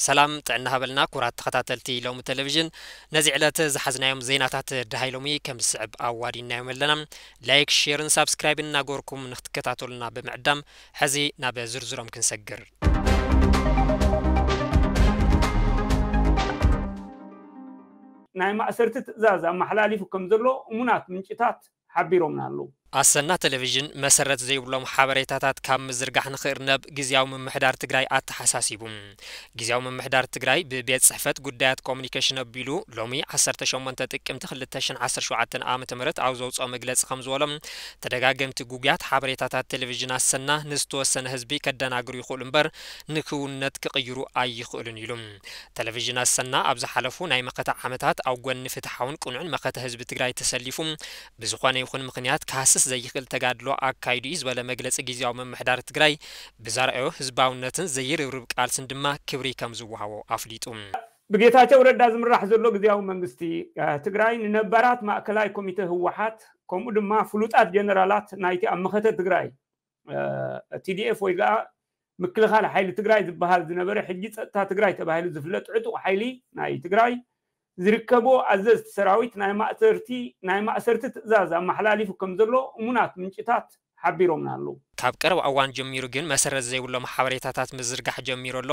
ሰላም ጥዕና ሃበልና ክቡራት ተኸታተልቲ ሎሚ ቴሌቪዥን። ነዚ ዕለት ዝሓዝናዮም ዜናታት ደሃይ ሎሚ ከም ዝስዕብ ኣዋዲናዮም ኣለና። ላይክ፣ ሼርን ሳብስክራይብን እናገበርኩም ንክትከታተሉና ብምዕዳም፣ ሕዚ ናብ ዝርዝሮም ክንሰግር። ናይ ማእሰርቲ ትእዛዝ ኣመሓላሊፉ ከም ዘሎ እሙናት ምንጭታት ሓቢሮምና ኣለዉ። ኣሰና ቴሌቪዥን መሰረት ዘይብሎም ሓበሬታታት ካብ ምዝርጋሕ ንኽእርነብ ግዝያዊ ምምሕዳር ትግራይ ኣተሓሳሲቡ። ግዝያዊ ምምሕዳር ትግራይ ብቤት ጽሕፈት ጉዳያት ኮሙኒኬሽን ኣቢሉ ሎሚ ዓሰርተ ሸሞንተ ጥቅምቲ ክልተ ሽሕን ዓሰርተ ሸውዓተን ዓመተ ምህረት ኣብ ዘውፅኦ መግለፂ ከም ዝበሎ፣ ተደጋገምቲ ጉጉያት ሓበሬታታት ቴሌቪዥን ኣሰና ንዝተወሰነ ህዝቢ ከደናግሩ ይኽእሉ እምበር ንክውንነት ክቕይሩ ኣይኽእሉን ኢሉ። ቴሌቪዥን ኣሰና ኣብ ዝሓለፉ ናይ መኸተ ዓመታት ኣብ ጎኒ ፍትሓውን ቅኑዕን መኸተ ህዝቢ ትግራይ ተሰሊፉ፣ ብዝኾነ ይኹን ምኽንያት ክሃስስ ዘይኽእል ተጋድሎ ኣካይዱ እዩ ዝበለ መግለፂ ግዝያዊ ምምሕዳር ትግራይ፣ ብዘርኣዮ ህዝባውነትን ዘይርብርብ ቃልስን ድማ ክብሪ ከም ዝወሃቦ ኣፍሊጡ። ብጌታቸው ረዳ ዝምራሕ ዘሎ ግዝያዊ መንግስቲ፣ እ፣ ትግራይ ንነባራት ማእከላይ ኮሚተ ህወሓት፣ ከምኡ ድማ ፍሉጣት ጀነራላት ናይቲ ኣብ መኸተ ትግራይ፣ እ፣ ቲ ዲ ኤፍ ወይ ከዓ ምክልኻል ሓይሊ ትግራይ ዝበሃል ዝነበረ፣ ሕጂ ጸጥታ ትግራይ ተባሂሉ ዝፍለጥ ዕጡቕ ሓይሊ ናይ ትግራይ ዝርከብዎ ኣዘዝቲ ሰራዊት ናይ ማእሰርቲ፣ ናይ ማእሰርቲ ትእዛዝ ኣመሓላሊፉ ከም ዘሎ እሙናት ምንጭታት ሓቢሮምና ኣለዉ። ካብ ቀረባ እዋን ጀሚሩ ግን መሰረት ዘይብሎም ሓበሬታታት ምዝርጋሕ ጀሚሩ ኣሎ።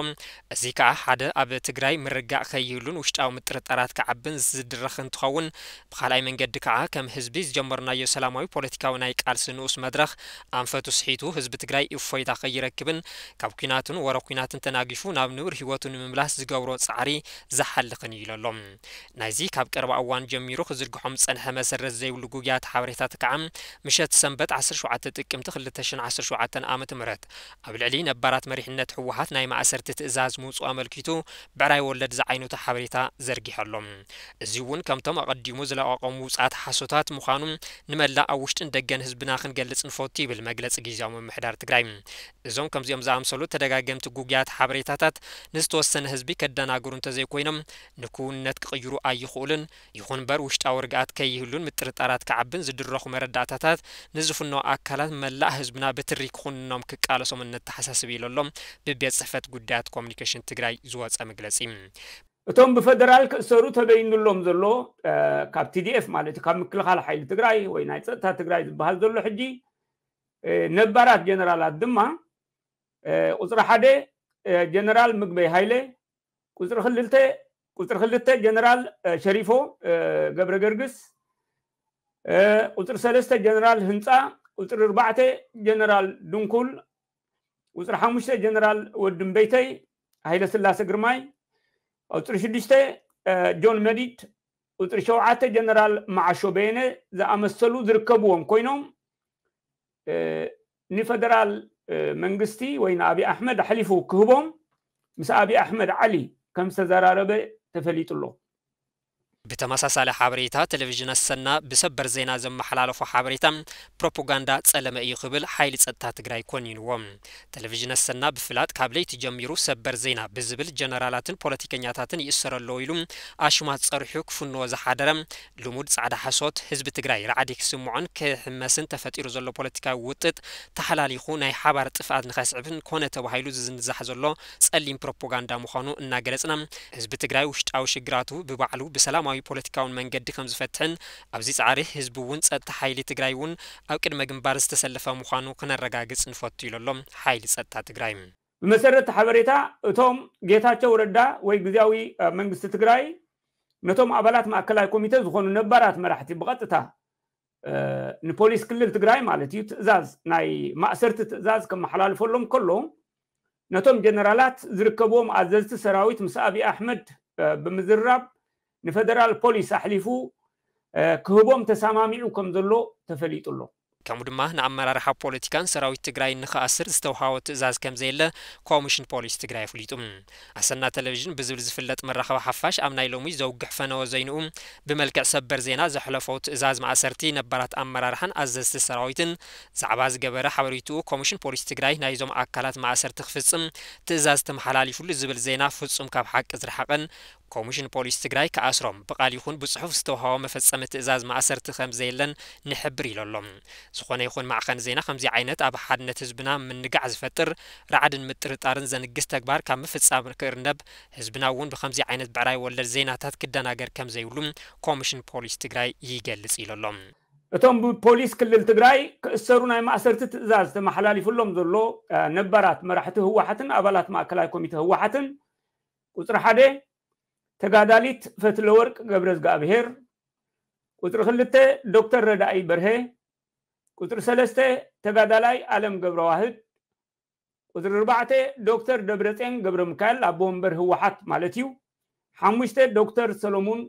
እዚ ከዓ ሓደ ኣብ ትግራይ ምርጋእ ከይህሉን ውሽጣዊ ምጥርጣራት ክዓብን ዝድረኽ እንትኸውን፣ ብኻልኣይ መንገዲ ከዓ ከም ህዝቢ ዝጀመርናዮ ሰላማዊ ፖለቲካዊ ናይ ቃልሲ ንኡስ መድረኽ ኣንፈቱ ስሒቱ ህዝቢ ትግራይ እፎይታ ከይረክብን ካብ ኲናትን ወረ ኲናትን ተናጊፉ ናብ ንቡር ህይወቱ ንምምላስ ዝገብሮ ጻዕሪ ዝሓልኽን እዩ ኢሉ ኣሎ። ናይዚ ካብ ቀረባ እዋን ጀሚሩ ክዝርግሖም ዝጸንሐ መሰረት ዘይብሉ ጉግያት ሓበሬታት ከዓ ምሸት ሰንበት ዓሰርተ ሸውዓተ ጥቅምቲ ክልተ ሽሕን ዓሰርተ ሸውዓተን ዓመተ ምህረት ኣብ ልዕሊ ነባራት መሪሕነት ህወሓት ናይ ማእሰርቲ ትእዛዝ ምውጽኡ ኣመልኪቱ ብዕራይ ወለድ ዝዓይነቱ ሓበሬታ ዘርጊሑ ኣሎ። እዚ እውን ከምቶም ኣቐዲሙ ዝለቐቖም ውጽኣት ሓሶታት ምዃኑ ንመላእ ኣብ ውሽጥን ደገን ህዝብና ክንገልጽ ንፈቱ ይብል መግለጺ ግዝያዊ ምምሕዳር ትግራይ። እዞም ከምዚኦም ዝኣምሰሉ ተደጋገምቲ ጉግያት ሓበሬታታት ንዝተወሰነ ህዝቢ ከደናግሩ እንተዘይኮይኖም ንክውንነት ክቕይሩ ኣይኽእሉን። ይኹን እምበር ውሽጣዊ ርግኣት ከይህሉን ምጥርጣራት ክዓብን ዝድረኹ መረዳእታታት ንዝፍኖ ኣካላት መላእ ህዝብና ብትሪ ክኹንኖም ክቃለሶም እነተሓሳስብ ኢሉ ኣሎ ብቤት ጽሕፈት ጉዳያት ኮሙኒኬሽን ትግራይ ዝወጸ መግለጺ። እቶም ብፈደራል ክእሰሩ ተበይኑሎም ዘሎ፣ እ፣ ካብ ቲ ዲ ኤፍ ማለት እዩ፣ ካብ ምክልኻል ሓይሊ ትግራይ ወይ ናይ ጸጥታ ትግራይ ዝበሃል ዘሎ ሕጂ፣ እ፣ ነባራት ጀነራላት ድማ፣ እ፣ ቁጽሪ ሓደ፣ እ፣ ጀነራል ምግበይ ሃይለ፣ ቁጽሪ ክልተ፣ ቁጽሪ ክልተ ጀነራል፣ እ፣ ሸሪፎ፣ እ፣ ገብረ ገርግስ፣ እ፣ ቁጽሪ ሰለስተ ጀነራል ህንጻ፣ ቁጽሪ ኣርባዕተ ጀነራል ድንኩል፣ ቁጽሪ ሓሙሽተ ጀነራል ወዲ እምበይተይ ሃይለ ስላሰ ግርማይ፣ ቁጽሪ ሽዱሽተ፣ እ፣ ጆን መዲድ፣ ቁጽሪ ሸውዓተ ጀነራል መዓሾ በየነ ዝኣመሰሉ ዝርከብዎም ኮይኖም፣ እ፣ ንፈደራል፣ እ፣ መንግስቲ ወይ ንኣብይ ኣሕመድ ኣሕሊፉ ክህቦም ምስ ኣብይ ኣሕመድ ዓሊ ከም ዝተዘራረበ ተፈሊጡ ኣሎ። ብተመሳሳሊ ሓበሬታ፣ ቴሌቪዥን ኣሰና ብሰበር ዜና ዘመሓላለፎ ሓበሬታ ፕሮፓጋንዳ ጸለመ እዩ ክብል ሓይሊ ጸጥታ ትግራይ ኮኒንዎ። ቴሌቪዥን ኣሰና ብፍላጥ ካብ ለይቲ ጀሚሩ ሰበር ዜና ብዝብል ጀነራላትን ፖለቲከኛታትን ይእሰር ኣለዎ ኢሉ ኣሽማት ጸሪሑ ክፍንዎ ዝሓደረ ልሙድ ጻዕዳ ሓሶት፣ ህዝቢ ትግራይ ራዕዲ ክስምዖን ክሕመስን ተፈጢሩ ዘሎ ፖለቲካዊ ውጥጥ ተሓላሊኹ ናይ ሓባር ጥፍኣት ንኸስዕብን ኮነ ተባሂሉ ዝዝንዛሕ ዘሎ ጸሊም ፕሮፓጋንዳ ምዃኑ እናገለጽና፣ ህዝቢ ትግራይ ውሽጣዊ ሽግራቱ ብባዕሉ ብሰላማዊ ፖለቲካውን መንገዲ ከም ዝፈትሕን ኣብዚ ጻዕሪ ህዝቢ እውን ጸጥታ ሓይሊ ትግራይ እውን ኣብ ቅድመ ግንባር ዝተሰለፈ ምዃኑ ክነረጋግጽ ንፈቱ ኢሉ ኣሎ ሓይሊ ጸጥታ ትግራይ። ብመሰረት ሓበሬታ እቶም ጌታቸው ረዳ ወይ ግዝያዊ፣ እ፣ መንግስቲ ትግራይ ነቶም ኣባላት ማእከላይ ኮሚተ ዝኾኑ ነባራት መራሕቲ ብቐጥታ፣ እ፣ ንፖሊስ ክልል ትግራይ ማለት እዩ ትእዛዝ፣ ናይ ማእሰርቲ ትእዛዝ ከመሓላልፈሎም ከሎ ነቶም ጀነራላት ዝርከብዎም ኣዘዝቲ ሰራዊት ምስ ኣብይ ኣሕመድ፣ እ፣ ብምዝራብ ንፈደራል ፖሊስ ኣሕሊፉ፣ እ፣ ክህቦም ተሰማሚዑ ከም ዘሎ ተፈሊጡ ኣሎ። ከምኡ ድማ ንኣመራርሓ ፖለቲካን ሰራዊት ትግራይ ንኽኣስር ዝተውሃቦ ትእዛዝ ከም ዘየለ ኮሚሽን ፖሊስ ትግራይ ኣፍሊጡ። ኣሰና ቴሌቪዥን ብዝብል ዝፍለጥ መራኸቢ ሓፋሽ ኣብ ናይ ሎሚ ዘውግሕ ፈነወ ዘይንኡ ብመልክዕ ሰበር ዜና ዘሕለፎ ትእዛዝ ማእሰርቲ ነባራት ኣመራርሓን ኣዘዝቲ ሰራዊትን ዛዕባ ዝገበረ ሓበሬትኡ ኮሚሽን ፖሊስ ትግራይ ናይዞም ኣካላት ማእሰርቲ ክፍጽም ትእዛዝ ተመሓላሊፉሉ ዝብል ዜና ፍጹም ካብ ሓቂ ዝረሓቐን ኮሚሽን ፖሊስ ትግራይ ክኣስሮም ብቓል ይኹን ብጽሑፍ ዝተውሃቦ መፈጸሚ ትእዛዝ ማእሰርቲ ከም ዘየለን ንሕብር ኢሉ ኣሎ። ዝኾነ ይኹን ማዕኸን ዜና ከምዚ ዓይነት ኣብ ሓድነት ህዝብና ምንጋዕ ዝፈጥር ራዕድን ምጥርጣርን ዘንግስ ተግባር ካብ ምፍጻም ክእርነብ፣ ህዝብና እውን ብከምዚ ዓይነት ብዕራይ ወለድ ዜናታት ክደናገር ከም ዘይብሉ ኮሚሽን ፖሊስ ትግራይ ይገልጽ ኢሉ ኣሎ። እቶም ብፖሊስ ክልል ትግራይ ክእሰሩ ናይ ማእሰርቲ ትእዛዝ ተመሓላሊፉሎም ዘሎ ነባራት መራሕቲ ህወሓትን ኣባላት ማእከላይ ኮሚተ ህወሓትን፣ ቁፅሪ ሓደ ተጋዳሊት ፈትለወርቅ ገብረዝግኣብሄር፣ ቁፅሪ ክልተ ዶክተር ረዳኢ በርሀ፣ ቁፅሪ ሰለስተ ተጋዳላይ ኣለም ገብረዋህድ፣ ቁፅሪ ኣርባዕተ ዶክተር ደብረፅዮን ገብረሚካኤል ኣቦ ወንበር ህወሓት ማለት እዩ። ሓሙሽተ ዶክተር ሰሎሙን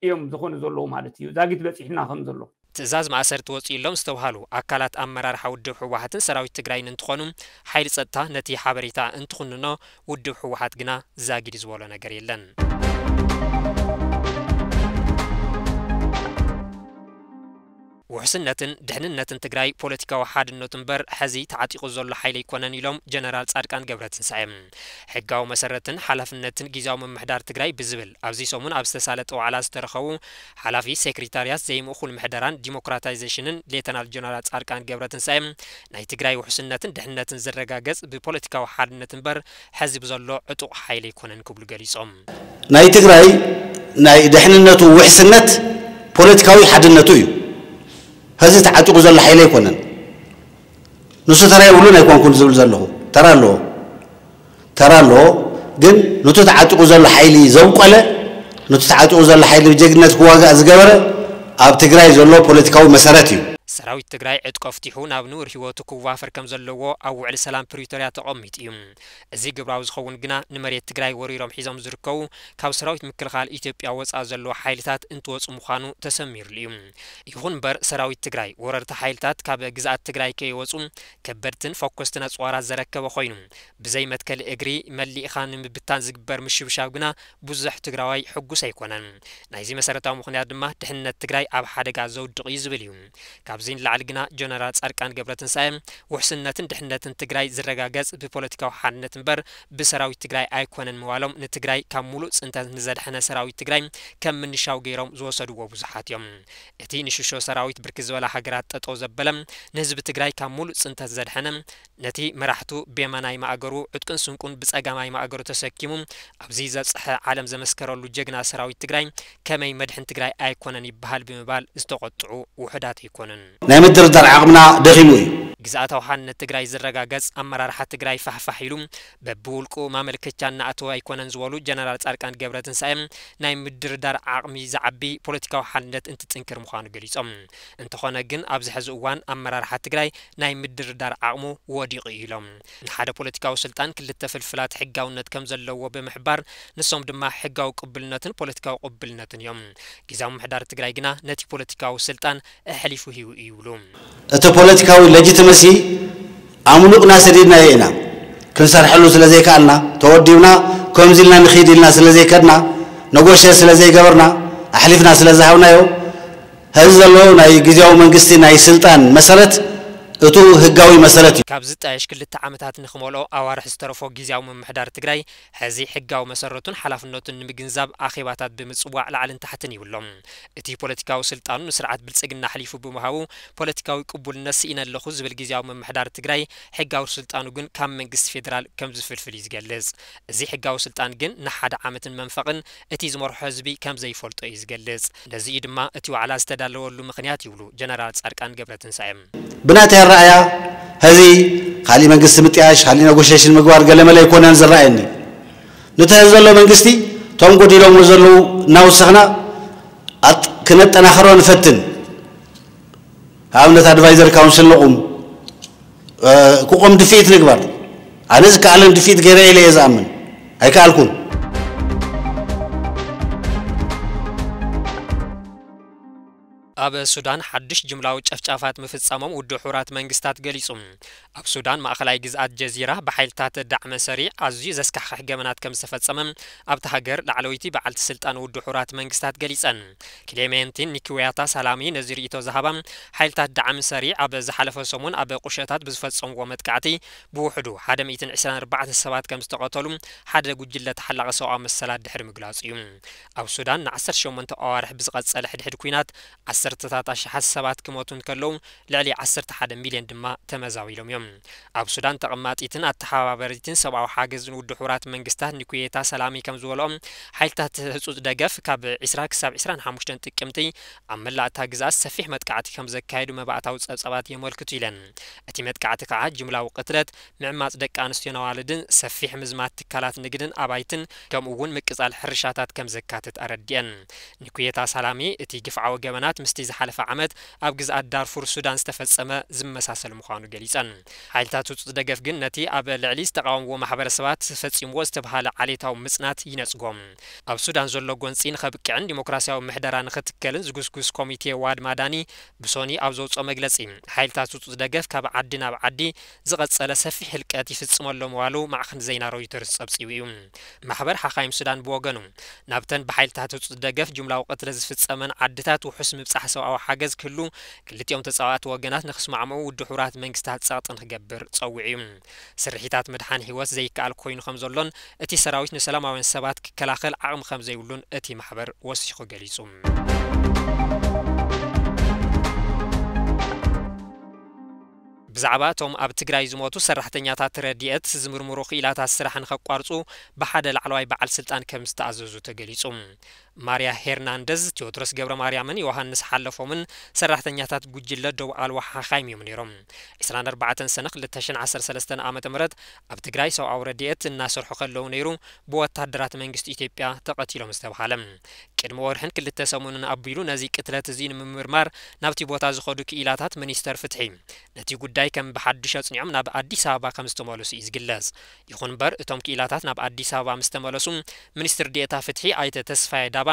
እዮም ዝኾኑ ዘለዉ ማለት እዩ። ዛጊት በፂሕና ከም ዘሎ ትእዛዝ ማእሰርቲ ወፂኡሎም ዝተብሃሉ ኣካላት ኣመራርሓ ውድብ ህወሓትን ሰራዊት ትግራይን እንትኾኑ፣ ሓይሊ ፀጥታ ነቲ ሓበሬታ እንትኹንኖ፣ ውድብ ህወሓት ግና ዛጊድ ዝበሎ ነገር የለን። ውሕስነትን ድሕንነትን ትግራይ ፖለቲካዊ ሓድነቱ እምበር ሕዚ ተዓጢቑ ዘሎ ሓይሊ ኣይኮነን ኢሎም ጀነራል ፃድቃን ገብረትንሳኤ። ሕጋዊ መሰረትን ሓላፍነትን ግዝያዊ ምምሕዳር ትግራይ ብዝብል ኣብዚ ሰሙን ኣብ ዝተሳለጠ ዋዕላ ዝተረኸቡ ሓላፊ ሴክሬታርያት ዘይምእኩል ምሕደራን ዲሞክራታይዜሽንን ሌተናል ጀነራል ፃድቃን ገብረትንሳኤ፣ ናይ ትግራይ ውሕስነትን ድሕንነትን ዝረጋገጽ ብፖለቲካዊ ሓድነት እምበር ሕዚ ብዘሎ ዕጡቕ ሓይሊ ኣይኮነን ክብሉ ገሊጾም። ናይ ትግራይ ናይ ድሕንነቱ ውሕስነት ፖለቲካዊ ሓድነቱ እዩ። ሕዚ ተዓጢቑ ዘሎ ሓይሊ ኣይኮነን። ንሱ ተራ የብሉን ኣይኮንኩን ዝብል ዘለኹ፣ ተራ ኣለዎ። ተራ ኣለዎ። ግን ነቲ ተዓጢቑ ዘሎ ሓይሊ ዘብቆለ፣ ነቲ ተዓጢቑ ዘሎ ሓይሊ ብጀግንነት ክዋጋእ ዝገበረ ኣብ ትግራይ ዘሎ ፖለቲካዊ መሰረት እዩ። ሰራዊት ትግራይ ዕጥቆ ፍቲሑ ናብ ንቡር ህይወቱ ክዋፈር ከም ዘለዎ ኣብ ውዕሊ ሰላም ፕሪቶርያ ተቐሚጡ እዩ። እዚ ግብራዊ ዝኸውን ግና ንመሬት ትግራይ ወሪሮም ሒዞም ዝርከቡ ካብ ሰራዊት ምክልኻል ኢትዮጵያ ወፃእ ዘለዉ ሓይልታት እንትወፁ ምዃኑ ተሰሚሩሉ እዩ። ይኹን እምበር ሰራዊት ትግራይ ወረርቲ ሓይልታት ካብ ግዝኣት ትግራይ ከይወፁ ከበድትን ፈኮስትን ኣፅዋራት ዘረከበ ኮይኑ፣ ብዘይ መትከሊ እግሪ መሊእኻ ንምብታን ዝግበር ምሽብሻብ ግና ብዙሕ ትግራዋይ ሕጉስ ኣይኮነን። ናይዚ መሰረታዊ ምኽንያት ድማ ድሕንነት ትግራይ ኣብ ሓደጋ ዘውድቕ እዩ ዝብል እዩ። ካብዚ ንላዕሊ ግና ጀነራል ፃድቃን ገብረትንሳኤ ውሕስነትን ድሕንነትን ትግራይ ዝረጋገጽ ብፖለቲካዊ ሓድነት እምበር ብሰራዊት ትግራይ ኣይኮነን ምባሎም ንትግራይ ካብ ሙሉእ ፅንተት ንዘድሐነ ሰራዊት ትግራይ ከም ምንሻው ገይሮም ዝወሰድዎ ብዙሓት እዮም። እቲ ንሽሾ ሰራዊት ብርክት ዝበላ ሃገራት ጠጠው ዘበለ፣ ንህዝቢ ትግራይ ካብ ሙሉእ ፅንተት ዘድሐነ፣ ነቲ መራሕቱ ብየማናይ ማእገሩ ዕጥቅን ስንቁን ብፀጋማይ ማእገሩ ተሰኪሙ ኣብዚ ዘብፀሐ ዓለም ዘመስከረሉ ጀግና ሰራዊት ትግራይ ከመይ መድሕን ትግራይ ኣይኮነን ይበሃል ብምባል ዝተቆጥዑ ውሑዳት ኣይኮኑን። ናይ ምድርዳር ዓቕምና ደኺሙ እዩ። ግዝኣታዊ ሓድነት ትግራይ ዝረጋገጽ ኣመራርሓ ትግራይ ፋሕፋሕ ኢሉ በብውልቁ ማመልከቻ እናኣተወ ኣይኮነን ዝበሉ ጀነራል ፃድቃን ገብረትንሳኤ፣ ናይ ምድርዳር ዓቕሚ ዝዓቢ ፖለቲካዊ ሓድነት እንትጥንክር ምዃኑ ገሊጾም። እንተኾነ ግን ኣብዚ ሕዚ እዋን ኣመራርሓ ትግራይ ናይ ምድርዳር ዓቕሙ ወዲቑ እዩ ኢሎም። ንሓደ ፖለቲካዊ ስልጣን ክልተ ፍልፍላት ሕጋውነት ከም ዘለዎ ብምሕባር፣ ንሶም ድማ ሕጋዊ ቅቡልነትን ፖለቲካዊ ቅቡልነትን እዮም። ግዝያዊ ምምሕዳር ትግራይ ግና ነቲ ፖለቲካዊ ስልጣን ኣሕሊፉ ሂቡ እዩ ይብሉ። እቲ ፖለቲካዊ ሌጂቲመሲ ኣምሉቕና ሰዲድናዮ ኢና። ክንሰርሐሉ ስለ ዘይከኣልና፣ ተወዲብና ከምዚ ኢልና ንኺድ ኢልና ስለ ዘይከድና፣ ነጎሸ ስለ ዘይገበርና፣ ኣሕሊፍና ስለ ዝሃብናዮ፣ ሕዚ ዘሎ ናይ ግዝያዊ መንግስቲ ናይ ስልጣን መሰረት እቱ ህጋዊ መሰረት እዩ። ካብ ዝጣየሽ ክልተ ዓመታት ንኽመልኦ ኣዋርሕ ዝተረፎ ግዝያዊ ምምሕዳር ትግራይ፣ ሕዚ ሕጋዊ መሰረቱን ሓላፍነቱን ንምግንዛብ ኣኼባታት ብምጽዋዕ ላዕልን ታሕትን ይብሎም። እቲ ፖለቲካዊ ስልጣኑ ንስርዓት ብልጽግና ኣሕሊፉ ብምሃቡ ፖለቲካዊ ቅቡልነት ስኢነ ኣለኹ ዝብል ግዝያዊ ምምሕዳር ትግራይ፣ ሕጋዊ ስልጣኑ ግን ካብ መንግስቲ ፌደራል ከም ዝፍልፍል እዩ ዝገልጽ። እዚ ሕጋዊ ስልጣን ግን ንሓደ ዓመትን መንፈቕን እቲ ዝመርሖ ህዝቢ ከም ዘይፈልጦ እዩ ዝገልጽ። ነዚ እዩ ድማ እቲ ዋዕላ ዝተዳለወሉ ምኽንያት ይብሉ ጀነራል ጻድቃን ገብረትንሳኤ። ብናተይ ኣረኣያ፣ ሕዚ ካሊእ መንግስቲ ምጥያሽ፣ ካሊእ ነጎሽሽን ምግባር ገለመለ ኣይኮነን ዝረኣየኒ። ነቲ ሕዚ ዘሎ መንግስቲ፣ እቶም ጎዲሎምዎ ዘለዉ እናወሰኽና ኣጥ-፣ ክነጠናኽሮ ንፈትን። ኣብነት ኣድቫይዘር ካውንስል ንቑም፣ እ፣ ክቆም ድፍኢት ንግበር። ኣነ ዝከኣለን ድፍኢት ገይረ ኢለ እየ ዝኣምን። ኣይከኣልኩን። ኣብ ሱዳን ሓድሽ ጅምላዊ ጨፍጫፋት ምፍጻሞም ውድብ ሕቡራት መንግስታት ገሊጹ። ኣብ ሱዳን ማእኸላይ ግዝኣት ጀዚራ ብሓይልታት ዳዕመ ሰሪዕ ኣዝዩ ዘስካሕክሕ ገበናት ከም ዝተፈጸመ ኣብታ ሃገር ላዕለወይቲ በዓልቲ ስልጣን ውድብ ሕቡራት መንግስታት ገሊጸን። ክሌሜንቲን ኒክውያታ ሳላሚ ነዚ ርእይቶ ዝሃባ፣ ሓይልታት ዳዕመ ሰሪዕ ኣብ ዝሓለፈ ሰሙን ኣብ ቁሸታት ብዝፈጸምዎ መጥቃዕቲ ብውሕዱ ሓደ ሚእትን ዕስራን ኣርባዕተ ሰባት ከም ዝተቐተሉ ሓደ ጉጅለ ተሓላቒ ሰብኣዊ መሰላት ድሕሪ ምግላጹ እዩ። ኣብ ሱዳን ንዓሰርተ ሸሞንተ ኣዋርሕ ብዝቐጸለ ሕድሕድ ኲናት ዓሰርተታት ኣሽሓት ሰባት ክሞቱ እንከለዉ፣ ልዕሊ ዓሰርተ ሓደ ሚልዮን ድማ ተመዛቢሎም እዮም። ኣብ ሱዳን ተቐማጢትን ኣተሓባባሪትን ሰብኣዊ ሓገዝን ውድብ ሕቡራት መንግስታት ኒኩየታ ሰላሚ ከም ዝበልኦ፣ ሓይልታት ህጹጽ ደገፍ ካብ ዕስራ ክሳብ ዕስራን ሓሙሽተን ጥቅምቲ ኣብ መላእ እታ ግዝኣት ሰፊሕ መጥቃዕቲ ከም ዘካየዱ መባእታዊ ጸብጻባት የመልክቱ ኢለን። እቲ መጥቃዕቲ ከኣ ጅምላዊ ቅትለት፣ ምዕማጽ ደቂ ኣንስትዮን ኣዋልድን፣ ሰፊሕ ምዝማት ትካላት ንግድን ኣባይትን፣ ከምኡ እውን ምቅጻል ሕርሻታት ከም ዘካትት ኣረዲአን። ኒኩየታ ሳላሚ፣ እቲ ግፍዓዊ ገበናት ምስቲ ዝሓለፈ ዓመት ኣብ ግዝኣት ዳርፉር ሱዳን ዝተፈጸመ ዝመሳሰል ምዃኑ ገሊጸን። ሓይልታት ህጹጽ ደገፍ ግን ነቲ ኣብ ልዕሊ ዝተቓወምዎ ማሕበረሰባት ፈጺምዎ ዝተብሃለ ዓሌታዊ ምጽናት ይነጽጎ። ኣብ ሱዳን ዘሎ ጎንጺ ንኸብቅዕን ዲሞክራሲያዊ ምሕደራ ንኽትከልን ዝጉስጉስ ኮሚቴ ዋድ ማዳኒ ብሶኒ ኣብ ዘውጽኦ መግለጺ፣ ሓይልታት ህጹጽ ደገፍ ካብ ዓዲ ናብ ዓዲ ዝቐጸለ ሰፊሕ ህልቀት ይፍጽመሎም ምባሉ ማዕኸን ዜና ሮይተርስ ጸብጺቡ እዩ። ማሕበር ሓኻይም ሱዳን ብወገኑ፣ ናብተን ብሓይልታት ህጹጽ ደገፍ ጅምላዊ ቅትለት ዝፍጸመን ዓድታት ውሑስ ምብጻሕ ሰብኣዊ ሓገዝ ክህሉ፣ ክልቲኦም ተጻባእቲ ወገናት ንኽስማዕምዑ ውድብ ሕቡራት መንግስታት ጸቕጢ ንኽገብር ጸዊዑ እዩ። ስርሒታት ምድሓን ህይወት ዘይከኣል ኮይኑ ከም ዘሎን፣ እቲ ሰራዊት ንሰላማውያን ሰባት ክከላኸል ዓቕሚ ከም ዘይብሉን እቲ ማሕበር ወሲኹ ገሊጹ። ብዛዕባ እቶም ኣብ ትግራይ ዝሞቱ ሰራሕተኛታት ረድኤት ዝምርምሩ ክኢላታት ስራሕ ንኸቋርጹ ብሓደ ላዕለዋይ በዓል ስልጣን ከም ዝተኣዘዙ ተገሊጹ። ማርያ ሄርናንደዝ፣ ቴዎድሮስ ገብረ ማርያምን ዮሃንስ ሓለፎምን ሰራሕተኛታት ጉጅለ ደው ኣልቦ ሓኻይም እዮም ነይሮም። ዕስራን ኣርባዕተን ሰነ ክልተ ሽሕን ዓሰርተ ሰለስተን ዓመተ ምህረት ኣብ ትግራይ ሰብኣዊ ረድኤት እናሰርሑ ከለዉ ነይሩ ብወታደራት መንግስቲ ኢትዮጵያ ተቐቲሎም ዝተብሃለ። ቅድሚ ወርሕን ክልተ ሰሙንን ኣቢሉ ነዚ ቅትለት እዚ ንምምርማር ናብቲ ቦታ ዝኸዱ ክኢላታት ሚኒስተር ፍትሒ፣ ነቲ ጉዳይ ከም ብሓድሽ ኣጽኒዖም ናብ ኣዲስ ኣበባ ከም ዝተመለሱ እዩ ዝግለጽ። ይኹን እምበር፣ እቶም ክኢላታት ናብ ኣዲስ ኣበባ ምስ ተመለሱ፣ ሚኒስትር ዴኤታ ፍትሒ ኣይተ ተስፋዬ ዳባ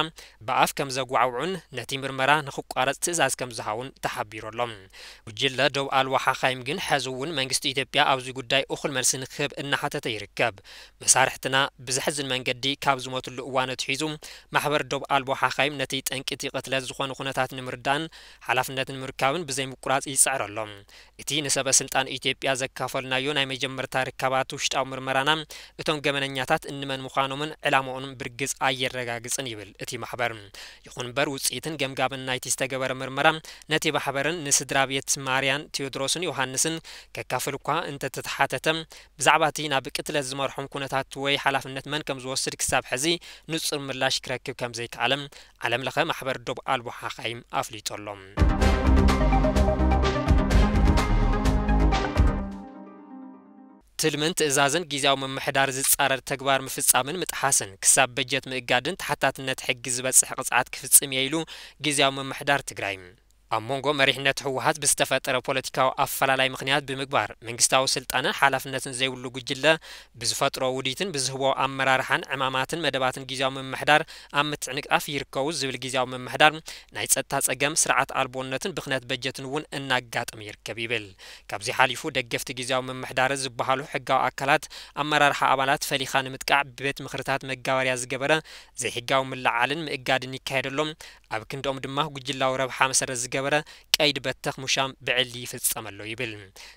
ብኣፍ ከም ዘጓዕውዑን ነቲ ምርመራ ንኽቋረጽ ትእዛዝ ከም ዝሃቡን ተሓቢሩ ኣሎ። ጉጅለ ደው ኣልቦ ሓኻይም ግን፣ ሕዚ እውን መንግስቲ ኢትዮጵያ ኣብዚ ጉዳይ እኹል መልሲ ንክህብ እናሓተተ ይርከብ። መሳርሕትና ብዘሕዝን መንገዲ ካብ ዝሞትሉ እዋን ኣትሒዙ፣ ማሕበር ደው ኣልቦ ሓኻይም ነቲ ጠንቂ እቲ ቅትለት ዝኾነ ኩነታት ንምርዳእን ሓላፍነት ንምርካብን ብዘይምቁራጽ ይጽዕር ኣሎ። እቲ ንሰበ ስልጣን ኢትዮጵያ ዘካፈልናዮ ናይ መጀመርታ ርካባት ውሽጣዊ ምርመራና፣ እቶም ገበነኛታት እንመን ምዃኖምን ዕላምኦምን ብርግጽ ኣየረጋግጽን ይብል እቲ ማሕበር። ይኹን እምበር፣ ውጽኢትን ገምጋምን ናይቲ ዝተገበረ ምርመራ ነቲ ማሕበርን ንስድራ ቤት ማርያን ቴዎድሮስን ዮሃንስን ከካፍል እኳ እንተተሓተተ፣ ብዛዕባ እቲ ናብ ቅትለት ዝመርሖም ኩነታት ወይ ሓላፍነት መን ከም ዝወስድ ክሳብ ሕዚ ንጹር ምላሽ ክረክብ ከም ዘይከኣለ ዓለም ለኸ ማሕበር ደው ኣልቦ ሓኻይም ኣፍሊጡ ኣሎ። ትልምን ትእዛዝን ግዝያዊ ምምሕዳር ዝጻረር ተግባር ምፍጻምን ምጥሓስን ክሳብ በጀት ምእጋድን ተሓታትነት ሕጊ ዝበጽሕ ቅጽዓት ክፍጽም እየ ኢሉ ግዝያዊ ምምሕዳር ትግራይ። ኣብ መንጎ መሪሕነት ህወሓት ብዝተፈጠረ ፖለቲካዊ ኣፈላላይ ምኽንያት ብምግባር መንግስታዊ ስልጣንን ሓላፍነትን ዘይብሉ ጉጅለ ብዝፈጥሮ ውዲትን ብዝህቦ ኣመራርሓን ዕማማትን መደባትን ግዝያዊ ምምሕዳር ኣብ ምትዕንቃፍ ይርከቡ ዝብል ግዝያዊ ምምሕዳር፣ ናይ ጸጥታ ጸገም፣ ስርዓት ኣልቦነትን ብኽነት በጀትን እውን እናጋጠመ ይርከብ ይብል። ካብዚ ሓሊፉ ደገፍቲ ግዝያዊ ምምሕዳር ዝበሃሉ ሕጋዊ ኣካላት ኣመራርሓ ኣባላት ፈሊኻ ንምጥቃዕ ብቤት ምኽርታት መጋበርያ ዝገበረ ዘይሕጋዊ ምልዓልን ምእጋድን ይካየደሎም፣ ኣብ ክንድኦም ድማ ጉጅላዊ ረብሓ መሰረት ዝገበረ ቀይዲ በተኽ ሙሻም ብዕሊ ይፍጸም ኣሎ ይብል።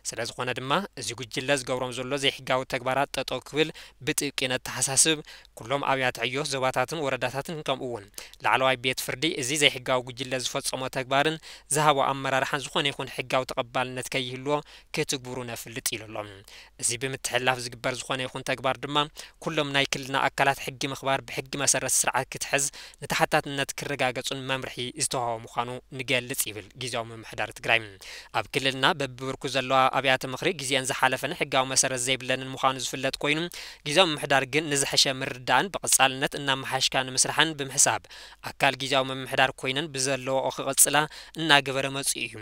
ስለ ዝኾነ ድማ፣ እዚ ጉጅለ ዝገብሮም ዘሎ ዘይሕጋዊ ተግባራት ጠጠው ክብል ብጥብቂ ነተሓሳስብ። ኩሎም ኣብያተ ዕዮ ዞባታትን ወረዳታትን፣ ከምኡ እውን ላዕለዋይ ቤት ፍርዲ፣ እዚ ዘይሕጋዊ ጉጅለ ዝፈጸሞ ተግባርን ዝሃቦ ኣመራርሓን ዝኾነ ይኹን ሕጋዊ ተቐባልነት ከይህልዎ ክትግብሩ ነፍልጥ ኢሉ ኣሎ። እዚ ብምትሕልላፍ ዝግበር ዝኾነ ይኹን ተግባር ድማ፣ ኩሎም ናይ ክልልና ኣካላት ሕጊ ምኽባር፣ ብሕጊ መሰረት ስርዓት ክትሕዝ፣ ንተሓታትነት ክረጋገጹን መምርሒ ዝተዋህቦ ምዃኑ ንገልጽ ይብል ግዝያዊ ምምሕዳር ትግራይ። ኣብ ክልልና በብብርኩ ዘለዋ ኣብያተ ምኽሪ ግዜአን ዝሓለፈን ሕጋዊ መሰረት ዘይብለንን ምዃኑ ዝፍለጥ ኮይኑ፣ ግዝያዊ ምምሕዳር ግን ንዝሐሸ ምርዳእን ብቐጻልነት እናመሓየሽካ ንምስራሕን ብምሕሳብ፣ ኣካል ግዝያዊ ምምሕዳር ኮይነን ብዘለወኦ ክቕጽላ እናገበረ መጺኡ እዩ።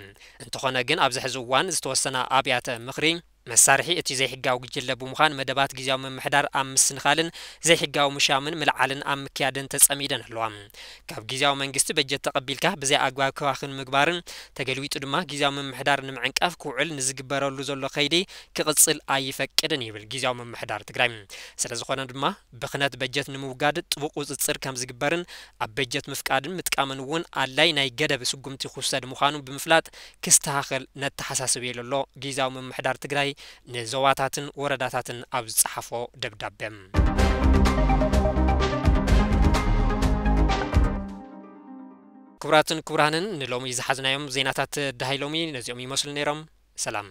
እንተኾነ ግን፣ ኣብዚ ሕዚ እዋን ዝተወሰና ኣብያተ ምኽሪ መሳርሒ እቲ ዘይሕጋዊ ጉጅለ ብምዃን መደባት ግዝያዊ ምምሕዳር ኣብ ምስንኻልን ዘይሕጋዊ ምሻምን ምልዓልን ኣብ ምክያድን ተጸሚደን ኣለዋ። ካብ ግዝያዊ መንግስቲ በጀት ተቐቢልካ ብዘይ ኣግባብ ክባኽን ምግባርን ተገልቢጡ ድማ ግዝያዊ ምምሕዳር ንምዕንቃፍ ክውዕል ንዝግበረሉ ዘሎ ከይዲ ክቕጽል ኣይፈቅድን ይብል ግዝያዊ ምምሕዳር ትግራይ። ስለ ዝኾነ ድማ ብኽነት በጀት ንምውጋድ ጥቡቕ ቁጽጽር ከም ዝግበርን ኣብ በጀት ምፍቃድን ምጥቃምን እውን ኣድላይ ናይ ገደብ ስጉምቲ ክውሰድ ምዃኑ ብምፍላጥ ክስተኻኸል ነተሓሳስብ ኢሉ ኣሎ ግዝያዊ ምምሕዳር ትግራይ ንዞባታትን ወረዳታትን ኣብ ዝጸሓፎ ደብዳበ። ክቡራትን ክቡራንን ንሎሚ ዝሓዝናዮም ዜናታት ደሃይ ሎሚ ነዚኦም ይመስሉ ነይሮም። ሰላም።